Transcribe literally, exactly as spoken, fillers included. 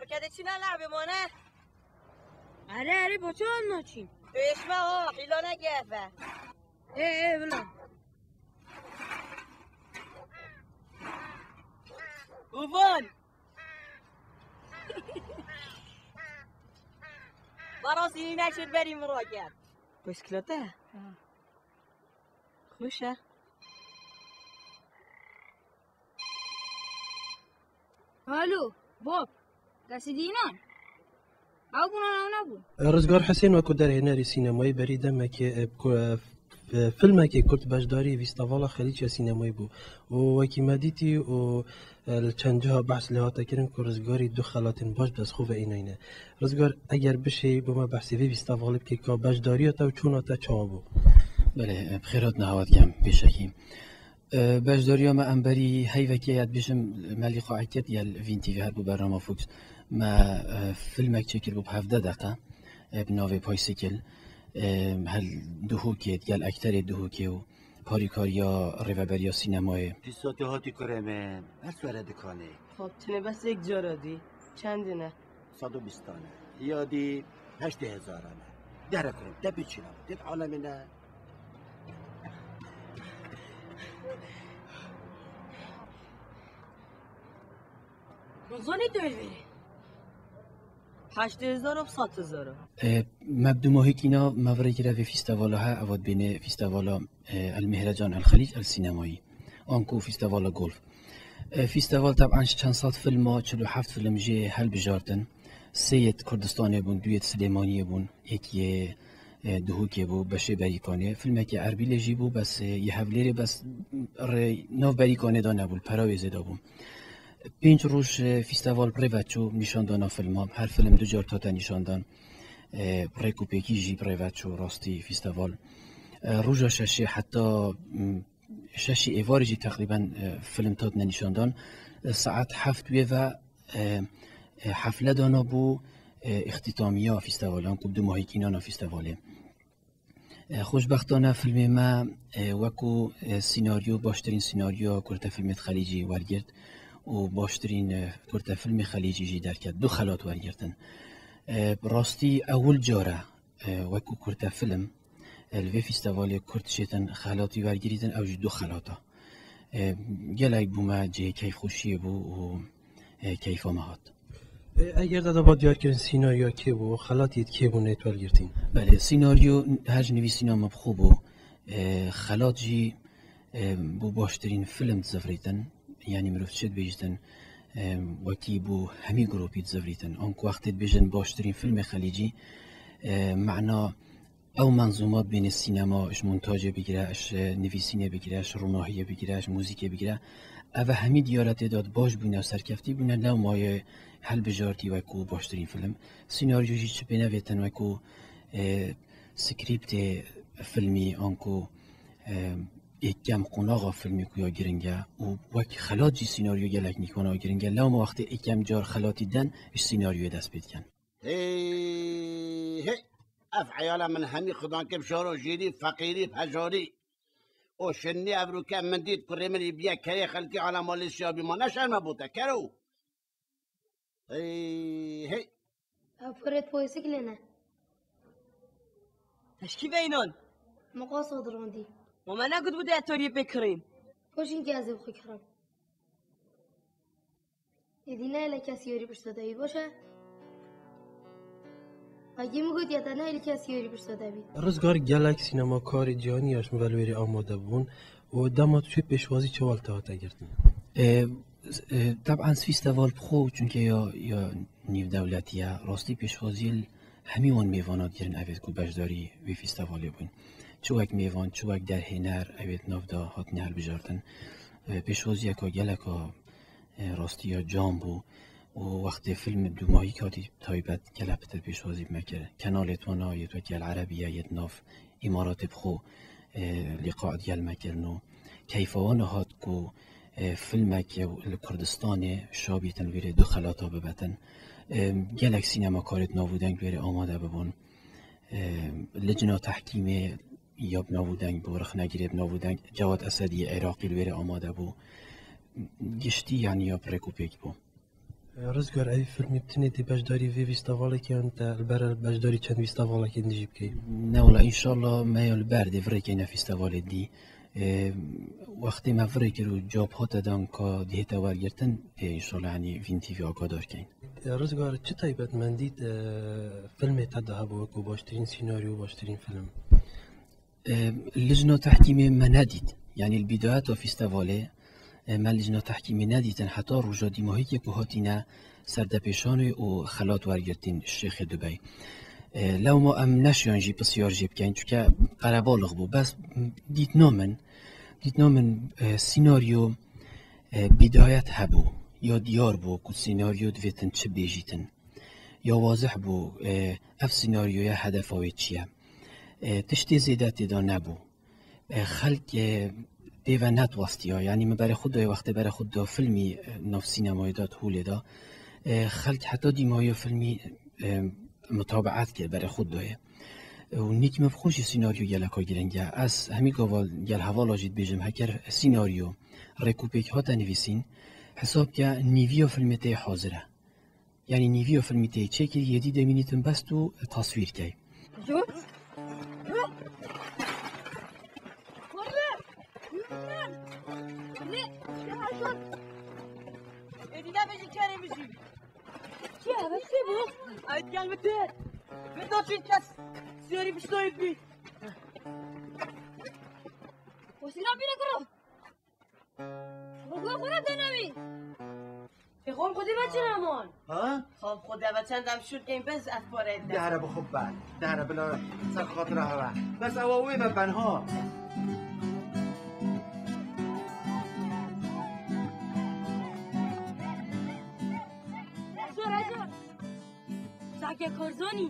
Rikete çi ne lehbê mane? Erê, erê, bo çi an naçîn? Pêşme ha, hîlane gefe. Ê, ê, bila. Guvan! Barasî nîne şir berî min raket. Bisiklete? Ha. Xweş e. Alo, bab. Kesî dînan? Ew bûn an ew nebûn? Rizgar Hisên wekû derhênerî sînemayî berî demekê, e, ku, e, f-, filmekê kurt beşdarî Fîstevala Xelîc ya sînemayî bû. Û wekî me dîtî û, e, li çend ciha behs lê hate kirin ku Rizgarî du xelatên baş bi dest xwe ve înayne. Rizgar, eger bişêyî bo me behsê vê fîstevalê bikî ka beşdariya te û çûna te çawa bû? Belê, e, bi xêr hatin hewa dikem pêşekî. E, beşdariya me em berî heyvekê ya dibêjim me lîqayek kir gel Vîn T V her bû bernama Fox. Me, e, filmek çêkiribû bi hevdeh deqe, e, bi navê Paysîkil. E, hel Duhokê, gel ekterê Duhokê û parîkariya rêveberiya sînemayê. Dîsa tu hatî kurê min, her swere dikanê. Xab tune bes yek cara dî. Çendin e? Sed û bîstan e. Ya dî heştê hezaran e. Dere kurim, te pê çîna. Têt alemê ne. Zanî tu li vêrê? Heştê hezar û sed hezar. E, me bi du mahî kîna me virêkire vê fîstevala he, eva dibêne fîstevala, e, El Mihrecan El Xelîc El Sînemayî. Anku fîstevala Golf. E, fîsteval teb'an ji çend sed filma, çil û heft film jê helbijartin. Sê yê di Kurdistanê bûn, du yê di Silêmaniyê bûn, yekî yê, e, Duhokê bû, beşê Berîkanê. Filmekî Erbîlê jî bû, bes, e, yê Hevlêrê bes rê nav Berîkanê de nebû, li pera wê zêde bû. Pênc roj, e, fîsteval bi rê ve çû, nîşandana filma. Her film du car hate nîşandan. E, rêk û pêkî jî bi rê ve çû, rastî fîsteval. E, roja şeşê heta, m, şeşê êvarê jî teqrîben, e, film hatine nîşandan. E, saet heft wê ve, e, e, hefle dana bû, e, îxtîtamiya fîstevalê, anku bi du mahî kînana fîstevalê. E, xweşbextane filmê me, e, wekû, e, sînaryo, baştirîn sînaryo kurtefilmê di Xelîcî wergirt û baştirîn, e, kurtefilmê Xelîcî jî derket. Du xelat wergirtin. E, rastî ewil car e, e, wekû kurtefilm, e, li vê fîstevalê kurt şêtin xelatî wergirîtin, ew jî du xelata. E, gelek bû me cihê keyfxweşiyê bû û, e, keyfa me hat. E, eger te de ba diyar kirin sînaryoya kê bû, xelatî yê kê bûn ê tu wergirtîn? Belê, sînaryo her ji nivîsîna me bi xwe bû. E, xelat jî, e, bû baştirîn film dizivirîtin. Yanî mirov çi dibêjtin, e, wekî bû hemî gropî dizivirîtin. Anku wextê dibêjin baştirîn filmê Xelîcî, e, mena ew menzûmat bêne sînema, ji montajê bigire, ji nivîsînê bigire, ji ronahiyê bigire, ji muzîkê bigire. Ev hemî diyar e tê de baş bûne, serkeftî bûne, lewma yê helbijartî wekû baştirîn film. Sînaryo jî çi pê nevêtin wekû, e, skriptê filmî, anku, e, êkem qonaxa filmî ku ya giring e û wek xelat jî sînaryo gelek nîkana giring e. Lewma wextê êkem car xelatî den, ji sînaryoyê dest pê dikin. Hey, hey! Ev eyala min hemî xudan kir bi şaro jêrî, feqîrî, hejarî. O şinî evroke min dît kurê min ê biye kerê xelkê ala Malêsya bî ma ne şerme bo te kero. Hey, hey! Ev pirêt poysikilê ne. Te ji kî ve înan? Min qasa dirandî. Ma me negot bû dê etoriyê pê kirîn. Paşîn ki ez ê bi xwe kirim. Êdî nehêle kes yorî pişta te bî, baş e? Hegî min gotiye te nehêlî kes yorî pişta te bî. Rizgar, gelek sînemakarê cîhanî ya ji min ve li wêrê amade bûn û dema tu çûyî pêşwazî çawa li te hate girtin? E, e, teb'an fîsteval bi xwe, çunke ya, ya nîvdewletî ye, rastî pêşwazî li hemî wan mêvana digirin evêt ku beşdarî vê fîstevalê bûn. Çi wek mêvan, çi wek derhêner evêt nav de hatine hilbijartin. E, pêşwaziyeka geleka, e, rastiya can bû û wextê film dûmahî hatî taybet gelek pitir pêşwazî bi me kir. Kenalê wana yê wekî El Erebiye yê di nav Îmaratê bi xwe, e, lîqa digel me kirin û keyfa wan hat ku, e, filmek li Kurdistanê şabîtin wêrê du xelata bibetin. E, gelek sînemakarê di nav û deng wêrê amade bibûn. E, Licna Tehkîmê ya bi nav û deng bû, rixnegirê bi nav û deng Cewad Esedî yê Iraqî li wêrê amade bû. Giştî yanî ya bi rêk û pêk bû. Rizgar, ev filmî tinê tê beşdarî vê fîstevalekê yan te li ber beşdarî çend fîstevalekên din jî bikey? Ne wala, înşallah me ya li ber dê virêkeyne fîstevalê dî. Wextê me virêkir û cewab hate dan ka dihête wergirtin, tê înşallah, yanî Vîn T V agadar keyn. Rizgar, çi taybetmendî filmê te de hebû wekû baştirîn senaryo, baştirîn film? Lijna tehkîmê me nedît. Yanî li bîdayeta fîstevalê me lijna tehkîmê nedîtin heta roja dîmahîkê ku hatîne serdepêşanê û xelat wergirtîn Şêxê Dubey. Lewma em neşiyan jî pisyar jê bikeyn, çunke qerebalix bû. Bes dîtna min, dîtna min senaryo bîdayet hebû, ya diyar bû ku senaryo divêtin çi bêjîtin. Ya wazih bû ev senaryoya hedefa wê çi ye. Tiştê zêde tê de nebû. Xelk tê ve nediwestiya. Yanî min berê xwe dayê, wextê berê xwe da filmî nav sînemayê de, di holê de, xelk heta dîmahiya filmî mutabeet kir, berê xwe dayê. Û nîk min bi xwe jî senaryo geleka girîng e. Ez hemî gava gel hevala jî dibêjim, heker senaryo rêkûpêk hate nivîsîn, hesab ke nîviya filmê tê hazir e. Yanî nîviya filmî tê çêkirî, yê dî demînîtin bes tu taswîr key. Êdî nebêjin kerê min jî. Çi ye? Ev çi bû? Ew gel min tê. Min da çîn kes. Siyarî biştoyê bî. Wesîla bîne kuro. Rogo xwe re denewî. Ê xan xwedî ve çi neman? Ha? Xan xwedî ve çend em şûr keyn, bes ev pare de. Dehre bi xwe ber. Dehre bila ser xatira hewe. Bes ewa wê ve ben ha. Zor, zor. Zake Korzonî.